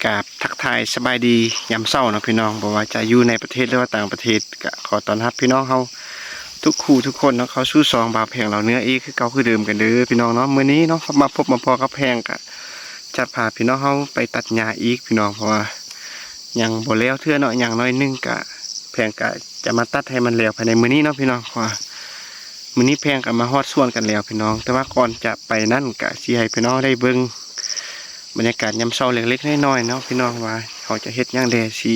ກາບທັກທາຍສະບາຍດີຍາມເຊົ້າເນາະພີ່ນ້ອງ, ບໍ່ວ່າຈະຢູ່ໃນປະເທດ ຫຼືວ່າຕ່າງປະເທດ ກະຂໍຕ້ອນຮັບພີ່ນ້ອງເຮົາທຸກຄູ່ທຸກຄົນເນາະ ເຂົ້າສູ່ຊ່ອງບ່າວແພງລາວເໜືອອີກຄືເກົ່າຄືເດີມກັນເດີພີ່ນ້ອງເນາະ. ມື້ນີ້ເນາະ ມາພົບມາພໍ້ກັບແພງ ກະຈະພາພີ່ນ້ອງເຮົາໄປຕັດຫຍ້າອີກພີ່ນ້ອງ, ເພາະວ່າຍັງບໍ່ແລ້ວເທື່ອເນາະ, ຍັງໜ້ອຍໜຶ່ງ ກະແພງກະຈະມາຕັດໃຫ້ມັນແລ້ວພາຍໃນມື້ນີ້ເນາະພີ່ນ້ອງ. ເພາະວ່າມື້ນີ້ແພງກະມາຮອດສວນກັນແລ້ວພີ່ນ້ອງ, ແຕ່ວ່າກ່ອນຈະໄປນັ້ນ ກະຊິໃຫ້ພີ່ນ້ອງໄດ້ເບິ່ງ ບັນຍາກາດຍາມເຊົ້າເລັກໆນ້ອຍໆເນາະພີ່ນ້ອງ, ວ່າເຮົາຈະເຮັດຫຍັງແດ່ ຊິ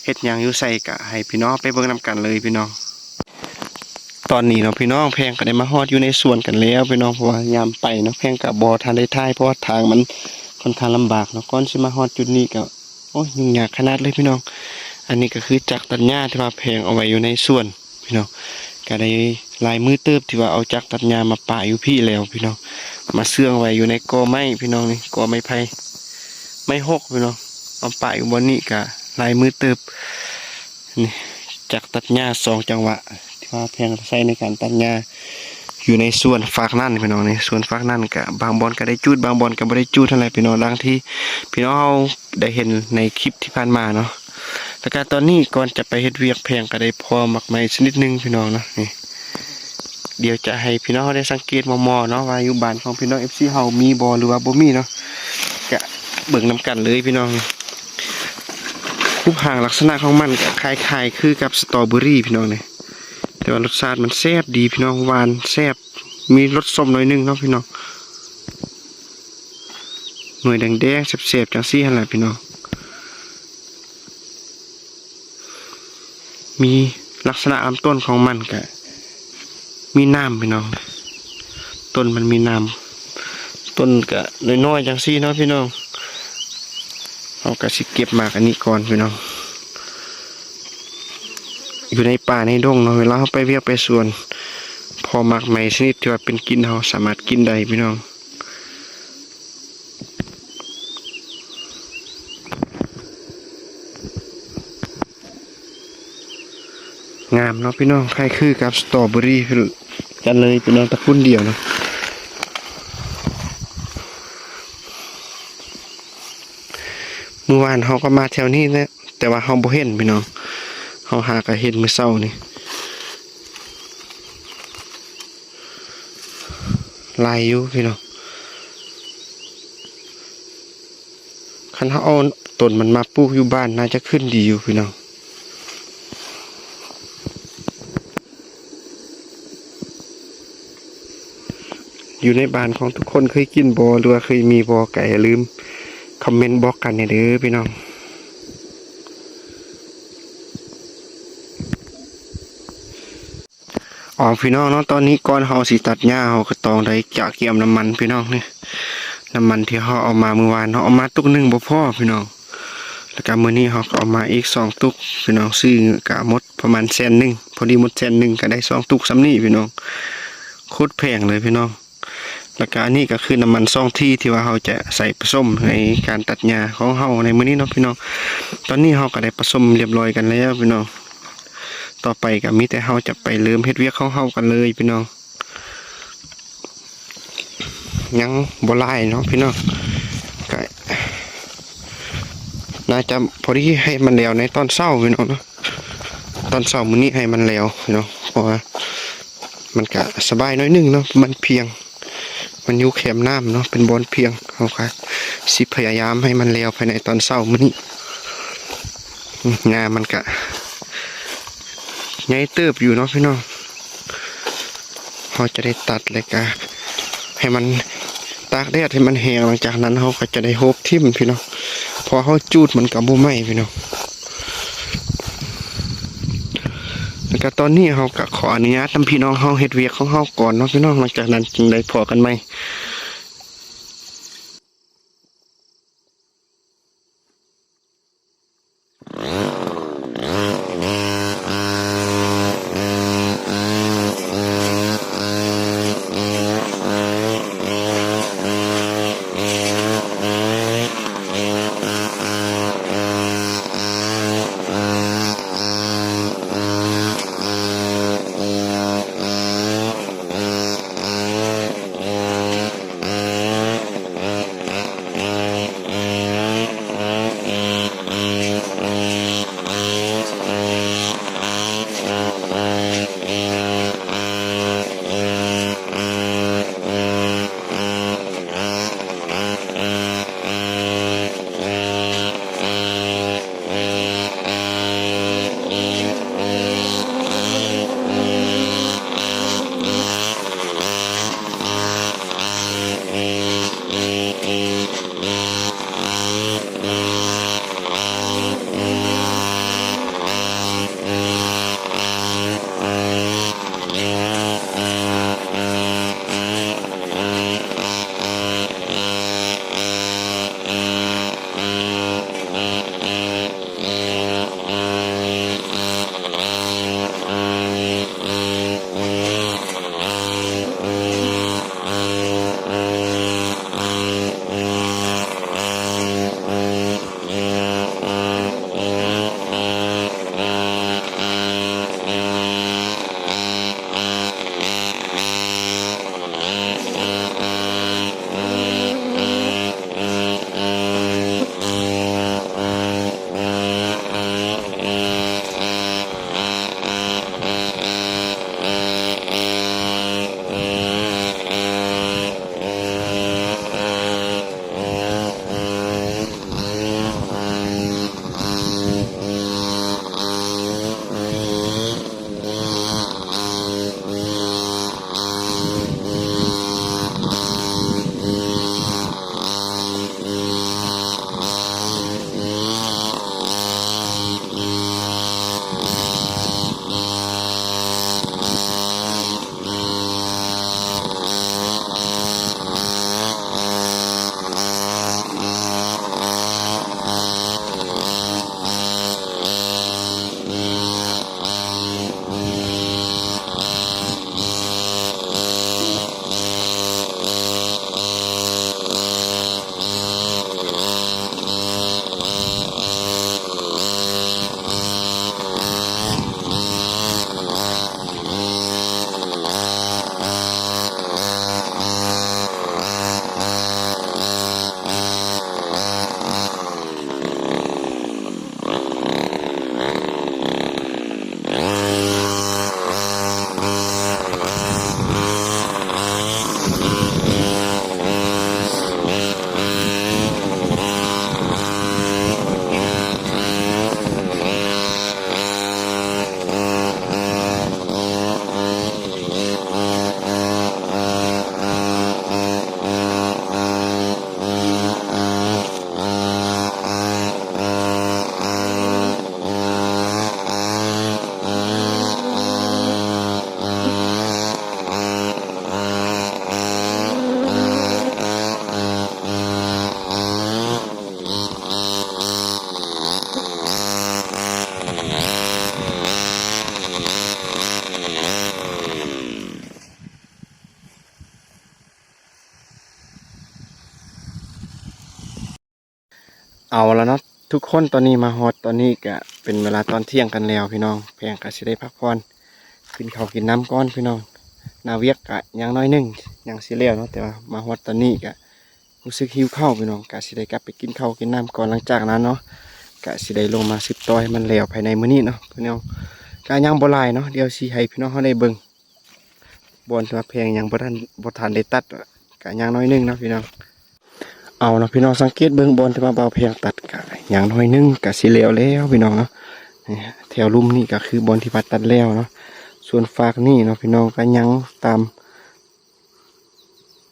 ເຮັດຫຍັງຢູ່ໃສ ກະໃຫ້ພີ່ນ້ອງໄປເບິ່ງນຳກັນເລີຍພີ່ນ້ອງ. ຕອນນີ້ເນາະພີ່ນ້ອງ ແພງກໍໄດ້ມາຮອດຢູ່ໃນສວນກັນແລ້ວພີ່ນ້ອງ, ເພາະວ່າຍາມໄປເນາະ ແພງກໍບໍ່ທັນໄດ້ຖ່າຍ ເພາະວ່າທາງມັນຄ່ອນຂ້າງລຳບາກເນາະ. ກ່ອນຊິມາຮອດຈຸດນີ້ກໍ ໂອ້ຍ ຫຍຸ້ງຍາກຂະໜາດເລີຍພີ່ນ້ອງ. ອັນນີ້ກໍຄືຈັກຕັດຫຍ້າທີ່ວ່າແພງເອົາໄວ້ຢູ່ໃນສວນພີ່ນ້ອງ, ກໍໄດ້ຫຼາຍມື້ເຕີບທີ່ວ່າເອົາຈັກຕັດຫຍ້າມາປະຢູ່ພີ້ແລ້ວພີ່ນ້ອງ, ມາເຊື່ອງໄວ້ຢູ່ໃນກໍໄມ້ພີ່ນ້ອງ, ນີ້ກໍໄມ້ໄຜ່ ໄມ້ຫົກພີ່ນ້ອງ, ເອົາປະຢູ່ບ່ອນນີ້ກໍຫຼາຍມື້ເຕີບ. ນີ້ຈັກຕັດຫຍ້າສອງຈັງຫວະ ທີ່ວ່າແພງໃຊ້ໃນການຕັດຫຍ້າ ຢູ່ໃນສວນຟາກນັ້ນພີ່ນ້ອງ, ໃນສວນຟາກນັ້ນກະບາງບ່ອນກະໄດ້ຈູດ ບາງບ່ອນກະບໍ່ໄດ້ຈູດຫັ້ນແຫຼະພີ່ນ້ອງ, ດັ່ງທີ່ພີ່ນ້ອງເຮົາໄດ້ເຫັນໃນຄລິບທີ່ຜ່ານມາເນາະ. ແລ້ວກະຕອນນີ້ກ່ອນຈະໄປເຮັດວຽກ ແພງກະໄດ້ພໍໝາກໄມ້ຊະນິດໜຶ່ງພີ່ນ້ອງເນາະ. ນີ້ ດຽວຈະໃຫ້ພີ່ນ້ອງເຮົາໄດ້ສັງເກດມໍ່ໆເນາະ ວ່າຢູ່ບ້ານຂອງພີ່ນ້ອງເອັຟຊີເຮົາມີບໍ່ ຫຼືວ່າບໍ່ມີເນາະ, ກະເບິ່ງນຳກັນເລີຍພີ່ນ້ອງ. ຮູບຮ່າງລັກສະນະຂອງມັນກະຄ້າຍໆຄືກັບສະຕໍເບີຣີພີ່ນ້ອງນີ້, ແຕ່ວ່າລົດຊາດມັນແຊບດີພີ່ນ້ອງ, ຫວານແຊບ ມີລົດສົ້ມໜ້ອຍໜຶ່ງເນາະພີ່ນ້ອງ. ໜ່ວຍແດງໆແຊບໆ ຈັ່ງຊີ້ຫັ້ນແຫຼະພີ່ນ້ອງ. ມີລັກສະນະລຳຕົ້ນຂອງມັນກະມີໜາມພີ່ນ້ອງ, ຕົ້ນມັນມີໜາມ, ຕົ້ນກະນ້ອຍໆຈັ່ງຊີ້ເນາະພີ່ນ້ອງ. ເຮົາກະຊິເກັບໝາກອັນນີ້ກ່ອນພີ່ນ້ອງ. ຢູ່ໃນປ່າໃນດົງເນາະ ເວລາເຮົາໄປວຽກໄປສວນ ພໍໝາກໄມ້ຊະນິດທີ່ວ່າເປັນກິ່ນ ເຮົາສາມາດກິນໄດ້ພີ່ນ້ອງ. ງາມເນາະພີ່ນ້ອງ, ຄ້າຍຄືກັບສະຕໍເບີຣີກັນເລີຍພີ່ນ້ອງ, ຕະກຸນດຽວເນາະ. ມື້ວານເຮົາກໍມາແຖວນີ້ແຫຼະ ແຕ່ວ່າເຮົາບໍ່ເຫັນພີ່ນ້ອງ, ເຮົາຫາກໍເຫັນມື້ເຊົ້ານີ້. ຫຼາຍຢູ່ພີ່ນ້ອງ, ຄັນເຮົາເອົາຕົ້ນມັນມາປູກຢູ່ບ້ານ ໜ້າຈະຂຶ້ນດີຢູ່ພີ່ນ້ອງ. ຢູ່ໃນບ້ານຂອງທຸກຄົນເຄີຍກິນບໍ່ ຫຼືວ່າເຄີຍມີບໍ່ ກໍຢ່າລືມຄອມເມັນບອກກັນແດ່ເດີພີ່ນ້ອງ. ອໍ ພີ່ນ້ອງເນາະ, ຕອນນີ້ກ່ອນເຮົາຊິຕັດຫຍ້າ ເຮົາກໍຕ້ອງໄດ້ກະກຽມນ້ຳມັນພີ່ນ້ອງ. ນີ້ ນ້ຳມັນທີ່ເຮົາເອົາມາມື້ວານເນາະ ເອົາມາຕຸກໜຶ່ງບໍ່ພໍພີ່ນ້ອງ, ແລ້ວກະມື້ນີ້ເຮົາກໍເອົາມາອີກສອງຕຸກພີ່ນ້ອງ, ຊື້ກະໝົດປະມານແສນໜຶ່ງ, ພໍດີໝົດແສນໜຶ່ງ ກະໄດ້ສອງຕຸກສ່ຳນີ້ພີ່ນ້ອງ, ໂຄດແພງເລີຍພີ່ນ້ອງ. ແລ້ວກະອັນນີ້ກໍຄືນ້ຳມັນສອງທີ່ ທີ່ວ່າເຮົາຈະໃຊ້ປະສົມໃນການຕັດຫຍ້າຂອງເຮົາໃນມື້ນີ້ເນາະພີ່ນ້ອງ. ຕອນນີ້ເຮົາກໍໄດ້ປະສົມລຽບລ້ອຍກັນແລ້ວພີ່ນ້ອງ, ຕໍ່ໄປກໍມີແຕ່ເຮົາຈະໄປເລີ່ມເຮັດວຽກຂອງເຮົາກັນເລີຍພີ່ນ້ອງ. ຍັງບໍ່ຫຼາຍເນາະພີ່ນ້ອງ, ກໍໜ້າຈະພໍດີໃຫ້ມັນແລ້ວໃນຕອນເຊົ້າພີ່ນ້ອງເນາະ, ຕອນເຊົ້າມື້ນີ້ໃຫ້ມັນແລ້ວພີ່ນ້ອງ, ເພາະວ່າມັນກະສະບາຍໜ້ອຍໜຶ່ງເນາະ, ມັນພຽງ ມັນຢູ່ແຄມນ້ຳເນາະ ເປັນບ່ອນພຽງ, ເຮົາກໍຊິພະຍາຍາມໃຫ້ມັນແລ້ວພາຍໃນຕອນເຊົ້າມື້ນີ້. ຫຍ້າມັນກະໃຫຍ່ເຕີບຢູ່ເນາະພີ່ນ້ອງ, ເຮົາຈະໄດ້ຕັດ ແລ້ວກະໃຫ້ມັນຕາກແດດໃຫ້ມັນແຫ້ງ, ຫຼັງຈາກນັ້ນເຮົາກໍຈະໄດ້ໂຮບຖິ້ມພີ່ນ້ອງ, ເພາະເຮົາຈູດມັນກໍບໍ່ໄໝ້ພີ່ນ້ອງ. ແລ້ວກະຕອນນີ້ເຮົາກະຂໍອະນຸຍາດນຳພີ່ນ້ອງເຮົາເຮັດວຽກຂອງເຮົາກ່ອນເນາະພີ່ນ້ອງ, ຫຼັງຈາກນັ້ນຈຶ່ງໄດ້ພໍ້ກັນໃໝ່. ເອົາລະເນາະທຸກຄົນ, ຕອນນີ້ມາຮອດຕອນນີ້ກະເປັນເວລາຕອນທ່ຽງກັນແລ້ວພີ່ນ້ອງ. ແພງກະຊິໄດ້ພັກຜ່ອນ ກິນເຂົ້າກິນນ້ຳກ່ອນພີ່ນ້ອງ. ໜ້າວຽກກະຍັງໜ້ອຍໜຶ່ງ ຍັງຊິແລ້ວເນາະ, ແຕ່ວ່າມາຮອດຕອນນີ້ກະຮູ້ສຶກຫິວເຂົ້າພີ່ນ້ອງ, ກະຊິໄດ້ກັບໄປກິນເຂົ້າກິນນ້ຳກ່ອນ. ຫຼັງຈາກນັ້ນເນາະ ກະຊິໄດ້ລົງມາສືບຕໍ່ໃຫ້ມັນແລ້ວພາຍໃນມື້ນີ້ເນາະພີ່ນ້ອງ. ກະຍັງບໍ່ຫຼາຍເນາະ, ດຽວຊິໃຫ້ພີ່ນ້ອງເຮົາໄດ້ເບິ່ງ ບ່ອນທີ່ວ່າແພງຍັງບໍ່ທັນ ບໍ່ທັນໄດ້ຕັດ ກະຍັງໜ້ອຍໜຶ່ງເນາະພີ່ນ້ອງ. ເອົາເນາະພີ່ນ້ອງ, ສັງເກດເບິ່ງບ່ອນທີ່ວ່າບ່າວແພງຕັດ ກະຍັງໜ້ອຍໜຶ່ງ ກະຊິແລ້ວແລ້ວພີ່ນ້ອງເນາະ. ນີ້ ແຖວລຸ່ມນີ້ກະຄືບ່ອນທີ່ວ່າຕັດແລ້ວເນາະ, ສ່ວນຟາກນີ້ເນາະພີ່ນ້ອງ ກະຍັງຕາມ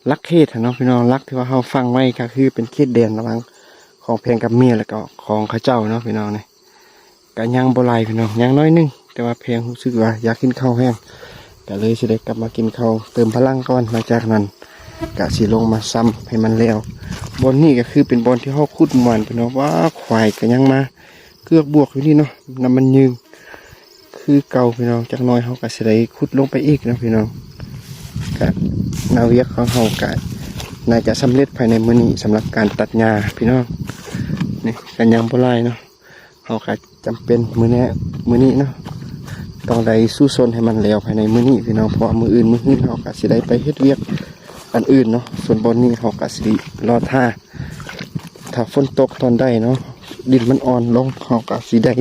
ຫຼັກເຂດຫັ້ນເນາະພີ່ນ້ອງ. ຫຼັກທີ່ວ່າເຮົາຝັງໄວ້ກະຄືເປັນເຂດແດນລະຫວ່າງຂອງແພງກັບເມຍ ແລ້ວກໍຂອງເຂົາເຈົ້າເນາະພີ່ນ້ອງ. ນີ້ ກະຍັງບໍ່ຫຼາຍພີ່ນ້ອງ, ຍັງໜ້ອຍໜຶ່ງ, ແຕ່ວ່າແພງຮູ້ສຶກວ່າຢາກກິນເຂົ້າແຮງ ກະເລີຍຊິໄດ້ກັບມາກິນເຂົ້າເຕີມພະລັງກ່ອນ. ຫຼັງຈາກນັ້ນກະຊິລົງມາຊຳໃຫ້ມັນແລ້ວ. ບ່ອນນີ້ກະຄືເປັນບ່ອນທີ່ເຮົາຂຸດໝວນພີ່ນ້ອງ. ວ້າ ຄວາຍກະຍັງມາເກືອກບວກຢູ່ນີ້ເນາະ, ນ້ຳມັນຍືງຄືເກົ່າພີ່ນ້ອງ. ຈັກໜ້ອຍເຮົາກະຊິໄດ້ຂຸດລົງໄປອີກເນາະພີ່ນ້ອງ. ກະໜ້າວຽກຂອງເຮົາກະໜ້າຈະສຳເລັດພາຍໃນມື້ນີ້ ສຳລັບການຕັດຫຍ້າພີ່ນ້ອງ. ນີ້ກະຍັງບໍ່ຫຼາຍເນາະ. ເຮົາກະຈຳເປັນມື້ແນ ມື້ນີ້ເນາະ ຕ້ອງໄດ້ສູ້ຊົນໃຫ້ມັນແລ້ວພາຍໃນມື້ນີ້ພີ່ນ້ອງ, ເພາະວ່າມື້ອື່ນມື້ຮືນເຮົາກະຊິໄດ້ໄປເຮັດວຽກອັນອື່ນເນາະ. ສ່ວນບ່ອນນີ້ເຮົາກະຊິລໍຖ້າ ຖ້າຝົນຕົກຕອນໃດເນາະ ດິນມັນອ່ອນລົງ ເຮົາກະຊິໄດ້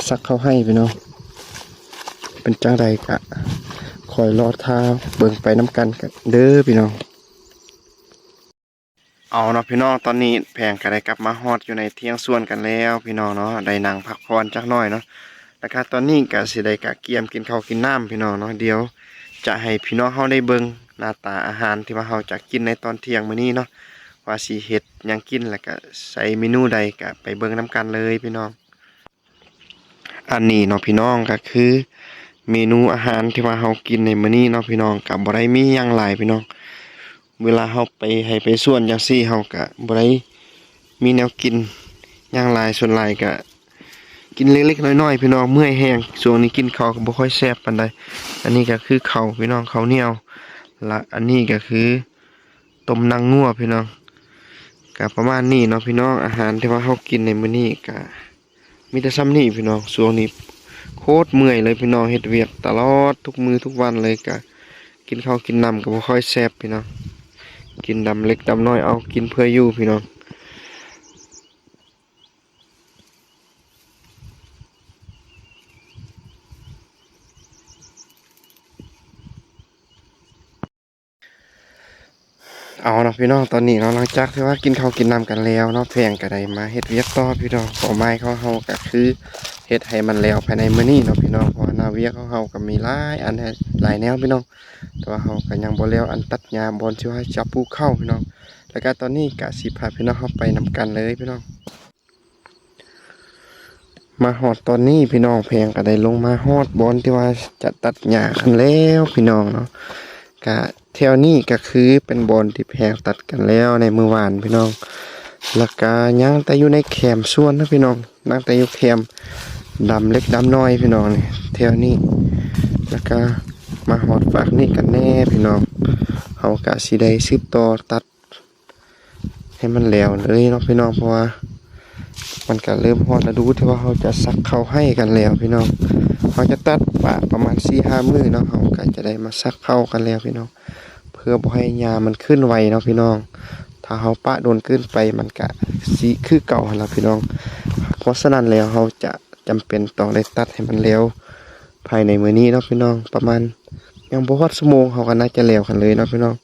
ສັກເຂົ້າໄຮ່ພີ່ນ້ອງ. ເປັນຈັ່ງໃດກະຄອຍລໍຖ້າເບິ່ງໄປນຳກັນເດີພີ່ນ້ອງ. ເອົາເນາະພີ່ນ້ອງ, ຕອນນີ້ແພງກະໄດ້ກັບມາຮອດຢູ່ໃນທ່ຽງສວນກັນແລ້ວພີ່ນ້ອງເນາະ, ໄດ້ນັ່ງພັກຜ່ອນຈັກໜ້ອຍເນາະ. ແລ້ວກະຕອນນີ້ກະຊິໄດ້ກະກຽມກິນເຂົ້າກິນນ້ຳພີ່ນ້ອງເນາະ. ດຽວຈະໃຫ້ພີ່ນ້ອງເຮົາໄດ້ເບິ່ງໜ້າຕາອາຫານທີ່ວ່າເຮົາຈະກິນໃນຕອນທ່ຽງມື້ນີ້ເນາະ, ວ່າຊິເຮັດຫຍັງກິນ ແລ້ວກະໃສ່ເມນູໃດ ກະໄປເບິ່ງນຳກັນເລີຍພີ່ນ້ອງ. ອັນນີ້ເນາະພີ່ນ້ອງ ກະຄືເມນູອາຫານທີ່ວ່າເຮົາກິນໃນມື້ນີ້ເນາະພີ່ນ້ອງ, ກະບໍ່ໄດ້ມີຫຍັງຫຼາຍພີ່ນ້ອງ. ເວລາເຮົາໄປໄຮ່ໄປສວນຈັ່ງຊີ້ ເຮົາກະບໍ່ໄດ້ມີແນວກິນຫຍັງຫຼາຍ, ສ່ວນຫຼາຍກະກິນເລັກໆນ້ອຍໆພີ່ນ້ອງ. ເມື່ອຍແຮງ ຊ່ວງນີ້ກິນເຂົ້າກະບໍ່ຄ່ອຍແຊບປານໃດ. ອັນນີ້ກະຄືເຂົ້າພີ່ນ້ອງ, ເຂົ້າໜຽວ ລະອັນນີ້ກະຄືຕົ້ມໜັງງົວພີ່ນ້ອງ. ກະປະມານນີ້ເນາະພີ່ນ້ອງ, ອາຫານທີ່ວ່າເຮົາກິນໃນມື້ນີ້ກະ ມີແຕ່ຊ່ຳນີ້ພີ່ນ້ອງ. ຊ່ວງນີ້ໂຄດເມື່ອຍເລີຍພີ່ນ້ອງ, ເຮັດວຽກຕະຫຼອດທຸກມື້ທຸກວັນເລີຍ, ກະກິນເຂົ້າກິນນ້ຳກະບໍ່ຄ່ອຍແຊບພີ່ນ້ອງ, ກິນດຳເລັກດຳນ້ອຍເອົາ, ກິນເພື່ອຢູ່ພີ່ນ້ອງ. ເອົາເນາະພີ່ນ້ອງ, ຕອນນີ້ເນາະ ຫຼັງຈາກທີ່ວ່າກິນເຂົ້າກິນນ້ຳກັນແລ້ວເນາະ, ແພງກະໄດ້ມາເຮັດວຽກຕໍ່ພີ່ນ້ອງ. ເປົ້າໝາຍຂອງເຮົາກະຄືເຮັດໃຫ້ມັນແລ້ວພາຍໃນມື້ນີ້ເນາະພີ່ນ້ອງ, ເພາະວ່າໜ້າວຽກຂອງເຮົາກະມີຫຼາຍອັນ ຫຼາຍແນວພີ່ນ້ອງ, ແຕ່ວ່າເຮົາກະຍັງບໍ່ແລ້ວອັນຕັດຫຍ້າບ່ອນທີ່ວ່າຈະປູກເຂົ້າພີ່ນ້ອງ. ແລ້ວກະຕອນນີ້ກະຊິພາພີ່ນ້ອງເຮົາໄປນຳກັນເລີຍພີ່ນ້ອງ. ມາຮອດຕອນນີ້ພີ່ນ້ອງ, ແພງກະໄດ້ລົງມາຮອດບ່ອນທີ່ວ່າຈະຕັດຫຍ້າກັນແລ້ວພີ່ນ້ອງເນາະ. ກະແຖວນີ້ກະຄືເປັນບ່ອນທີ່ແພງຕັດກັນແລ້ວໃນມື້ວານພີ່ນ້ອງ, ແລ້ວກະຍັງແຕ່ຢູ່ໃນແຄມສວນນະພີ່ນ້ອງ, ຍັງແຕ່ຢູ່ແຄມດຳເລັກດຳນ້ອຍພີ່ນ້ອງ ນີ້ ແຖວນີ້. ແລ້ວກະມາຮອດຟາກນີ້ກັນແນ່ພີ່ນ້ອງ, ເຮົາກະຊິໄດ້ສືບຕໍ່ຕັດ ໃຫ້ມັນແລ້ວເລີຍເນາະພີ່ນ້ອງ, ເພາະວ່າມັນກະເລີ່ມຮອດລະດູທີ່ວ່າເຮົາຈະສັກເຂົ້າໄຮ່ກັນແລ້ວພີ່ນ້ອງ. ເຮົາຈະຕັດປະ ປະມານສີ່ຫ້າມື້ເນາະ, ເຮົາກະຈະໄດ້ມາສັກເຂົ້າກັນແລ້ວພີ່ນ້ອງ, ເພື່ອບໍ່ໃຫ້ຫຍ້າມັນຂຶ້ນໄວເນາະພີ່ນ້ອງ. ຖ້າເຮົາປະດົນເກີນໄປ ມັນກະຊິຄືເກົ່າຫັ້ນລະພີ່ນ້ອງ. ເພາະສະນັ້ນແລ້ວ ເຮົາຈະຈຳເປັນຕ້ອງໄດ້ຕັດໃຫ້ມັນແລ້ວ ພາຍໃນມື້ນີ້ເນາະພີ່ນ້ອງ, ປະມານຍັງບໍ່ຮອດຊົ່ວໂມງ ເຮົາກະໜ້າຈະແລ້ວກັນເລີຍເນາະພີ່ນ້ອງ.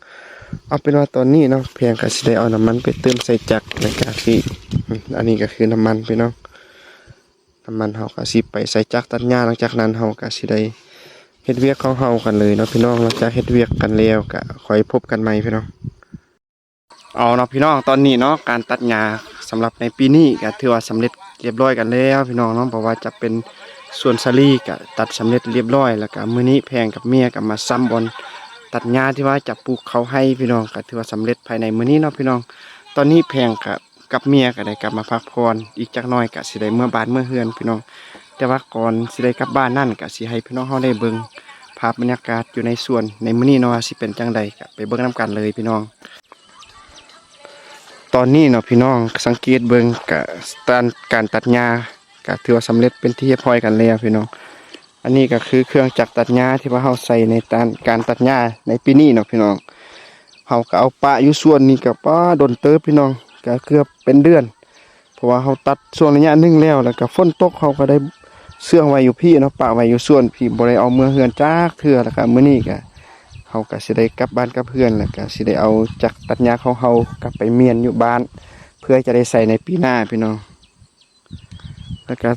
ເອົາເປັນວ່າຕອນນີ້ເນາະ ແພງກະຊິໄດ້ເອົານ້ຳມັນໄປເຕີມໃສ່ຈັກ ໃນການທີ່ ອືມ ອັນນີ້ກະຄືນ້ຳມັນພີ່ນ້ອງ, ນ້ຳມັນເຮົາກະຊິໄປໃສ່ຈັກຕັດຫຍ້າ. ຫຼັງຈາກນັ້ນເຮົາກະຊິໄດ້ເຮັດວຽກຂອງເຮົາກັນເລີຍເນາະພີ່ນ້ອງ. ຫຼັງຈາກເຮັດວຽກກັນແລ້ວກະຄ່ອຍພົບກັນໃໝ່ພີ່ນ້ອງ. ເອົາເນາະພີ່ນ້ອງ, ຕອນນີ້ເນາະ ການຕັດຫຍ້າສຳລັບໃນປີນີ້ກະຖືວ່າສຳເລັດລຽບຮ້ອຍກັນແລ້ວພີ່ນ້ອງເນາະ. ບໍ່ວ່າຈະເປັນສວນສາລີກະຕັດສຳເລັດລຽບຮ້ອຍ, ແລ້ວກະມື້ນີ້ແພງກັບເມຍກະມາຊຳບ່ອນຕັດຫຍ້າທີ່ວ່າຈະປູກເຂົ້າໄຮ່ພີ່ນ້ອງ, ກະຖືວ່າສຳເລັດພາຍໃນມື້ນີ້ເນາະພີ່ນ້ອງ. ຕອນນີ້ແພງກະກັບເມຍກະໄດ້ກັບມາພັກຜ່ອນ, ອີກຈັກໜ້ອຍກະຊິໄດ້ເມືອບ້ານເມືອເຮືອນພີ່ນ້ອງ. ແຕ່ວ່າກ່ອນຊິໄດ້ກັບບ້ານນັ້ນ ກະຊິໃຫ້ພີ່ນ້ອງເຮົາໄດ້ເບິ່ງພາບບັນຍາກາດຢູ່ໃນສວນໃນມື້ນີ້ເນາະ ວ່າຊິເປັນຈັ່ງໃດ, ກະໄປເບິ່ງນຳກັນເລີຍພີ່ນ້ອງ. ຕອນນີ້ເນາະພີ່ນ້ອງ ສັງເກດເບິ່ງກະ ການຕັດຫຍ້າກະຖືວ່າສຳເລັດເປັນທີ່ຮຽບຮ້ອຍກັນແລ້ວພີ່ນ້ອງ. ອັນນີ້ກະຄືເຄື່ອງຈັກຕັດຫຍ້າທີ່ວ່າເຮົາໃຊ້ໃນການ ການຕັດຫຍ້າໃນປີນີ້ເນາະພີ່ນ້ອງ. ເຮົາກະເອົາປະຢູ່ສວນນີ້ກະ ປະດົນເຕີບພີ່ນ້ອງ ກະເກືອບເປັນເດືອນ ເພາະວ່າເຮົາຕັດຊ່ວງໄລຍະໜຶ່ງແລ້ວ ແລ້ວກະຝົນຕົກ ເຮົາກະໄດ້ເຊື່ອງໄວ້ຢູ່ພີ້ເນາະ ປະໄວ້ຢູ່ສວນພີ້ ບໍ່ໄດ້ເອົາເມືອເຮືອນຈັກເທື່ອ. ແລ້ວກະມື້ນີ້ກະ ເຮົາກະຊິໄດ້ກັບບ້ານກັບເຮືອນ ແລ້ວກະຊິໄດ້ເອົາຈັກຕັດຫຍ້າຂອງເຮົາກັບໄປມ້ຽນຢູ່ບ້ານ ເພື່ອຈະໄດ້ໃຊ້ໃນປີໜ້າພີ່ນ້ອງ. ແລ້ວກະ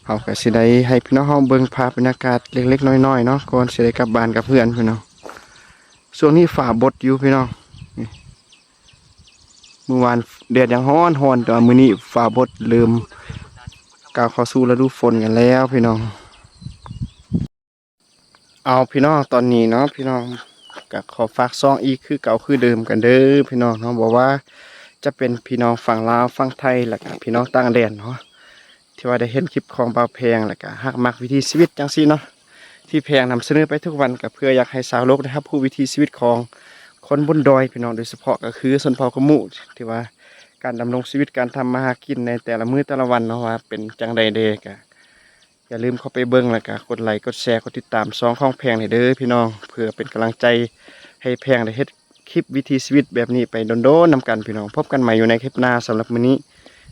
ເຮົາກະຊິໄດ້ໃຫ້ພີ່ນ້ອງເຮົາເບິ່ງພາບບັນຍາກາດເລັກໆນ້ອຍໆເນາະ ກ່ອນຊິໄດ້ກັບບ້ານກັບເຮືອນພີ່ນ້ອງ. ຊ່ວງນີ້ຟ້າບົດຢູ່ພີ່ນ້ອງ ນີ້ ມື້ວານແດດຍັງຮ້ອນໆ ແຕ່ວ່າມື້ນີ້ຟ້າບົດ ເລີ່ມກ້າວເຂົ້າສູ່ລະດູຝົນກັນແລ້ວພີ່ນ້ອງ. ເອົາພີ່ນ້ອງ ຕອນນີ້ເນາະພີ່ນ້ອງ ກະຂໍຝາກຊ່ອງອີກຄືເກົ່າຄືເດີມກັນເດີພີ່ນ້ອງເນາະ. ບໍ່ວ່າຈະເປັນພີ່ນ້ອງຝັ່ງລາວ ຝັ່ງໄທ ແລ້ວກະພີ່ນ້ອງຕ່າງແດນເນາະ ທີ່ວ່າໄດ້ເຫັນຄລິບຂອງບ່າວແພງ ແລ້ວກະຮັກມັກວິຖີຊີວິດຈັ່ງຊີ້ເນາະ ທີ່ແພງນຳສະເໜີໄປທຸກວັນ ກະເພື່ອຢາກໃຫ້ຊາວໂລກໄດ້ຮັບຮູ້ວິຖີຊີວິດຂອງຄົນບົນດອຍພີ່ນ້ອງ ໂດຍສະເພາະກະຄືຊົນເຜົ່າຂະມຸ ທີ່ວ່າການດຳລົງຊີວິດ ການທຳມາຫາກິນໃນແຕ່ລະມື້ແຕ່ລະວັນເນາະ ວ່າເປັນຈັ່ງໃດແດ່. ກະຢ່າລືມເຂົ້າໄປເບິ່ງ ແລ້ວກະກົດໄລ ກົດແຊ ກົດຕິດຕາມຊ່ອງຂອງແພງແດ່ເດີພີ່ນ້ອງ ເພື່ອເປັນກຳລັງໃຈໃຫ້ແພງໄດ້ເຮັດຄລິບວິຖີຊີວິດແບບນີ້ໄປດົນໆນຳກັນພີ່ນ້ອງ. ພົບກັນໃໝ່ຢູ່ໃນຄລິບໜ້າ. ສຳລັບມື້ນີ້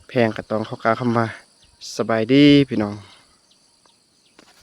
ແພງກະຕ້ອງຂໍກ່າວຄຳວ່າ ສະບາຍດີພີ່ນ້ອງ.